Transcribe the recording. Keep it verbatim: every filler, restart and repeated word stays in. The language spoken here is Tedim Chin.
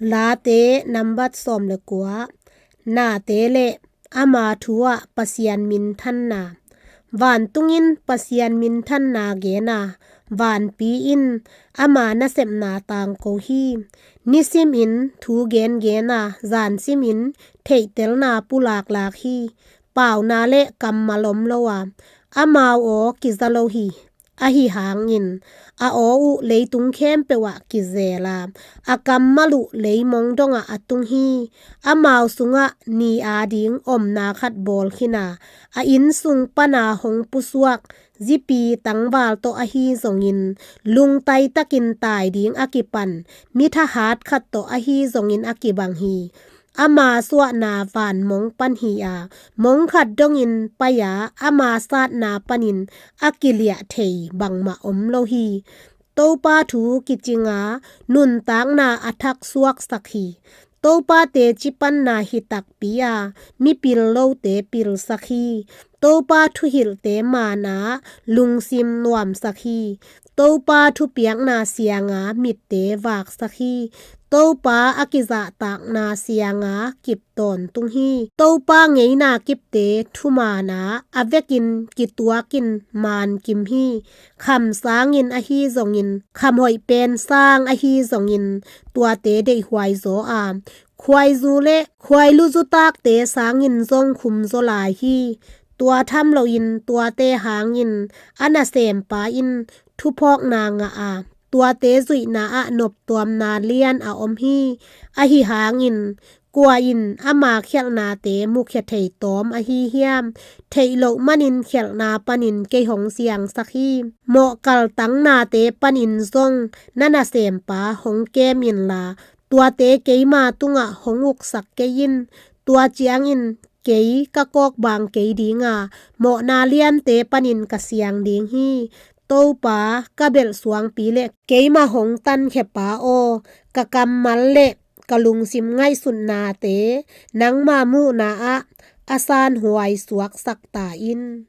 Late nambat sawm le kua. Nate le ama thu ah Pasian minthanna. Vantungin Pasian minthanna gen a, vanpi in ama nasepna tangko hi. Nisimin thu gengen a, zansimin theihtelna pulaklak hi. Pauna le kammal om lo a, amau aw kiza lo hi. Ahi hangin a aw uh leitung khempeuh ah kizel a, a kammal uh leimong dongah a tung hi. Amau sungah ni ading omna khat bawl khin a, a inn sung pana hong pusuak zipi tangval tawh ahi zongin, lungtai takin tai ding a kipan mithahat khat tawh ahi zongin a kibang hi. Ama suahna van mong pan hi a, mong khat dongin pai a, ama satna panin a kiliah thei bangmah om lo hi. Topa thu kicing a, nuntakna a thak suaksak hi. Topa teci panna hi takpi a, mipil lote pilsak hi. Topa thuhilhte man a, lungsim nuamsak hi. Topa thupiakna siang a, mitte vaksak hi. Topa a kizahtakna siang a, kip tawntung hi. Topa ngeina kipte thuman a, a vekin kituakin man kim hi. Kham sangin ahi zongin, kham hoih pen sang ahi zongin, tuate deihhuai zaw a, khuaizu le khuailuzu takte sangin zong khumzaw lai hi. Tua tham loin tuate hangin a nasempa in thuphawkna ngah a, tuate zuihna ah noptuamna lian a om hi. Ahi hangin kua in ama khialhnate mukhia thei tawm ahi hiam? Theih loh manin khialhna panin kei hong siangsak hi. Mawh kaltangnate panin zong na nasempa hong kem inla, tuate keima tungah hong uksak kei in. Tua ciangin kei ka kawkbang kei ding a, mawhna liante panin ka siang ding hi. Topa, ka belh suangpi le keima hong tankhia pa aw, ka kammal le ka lungsim ngaihsutnate nangma muhna ah a sanhuai suaksak ta in.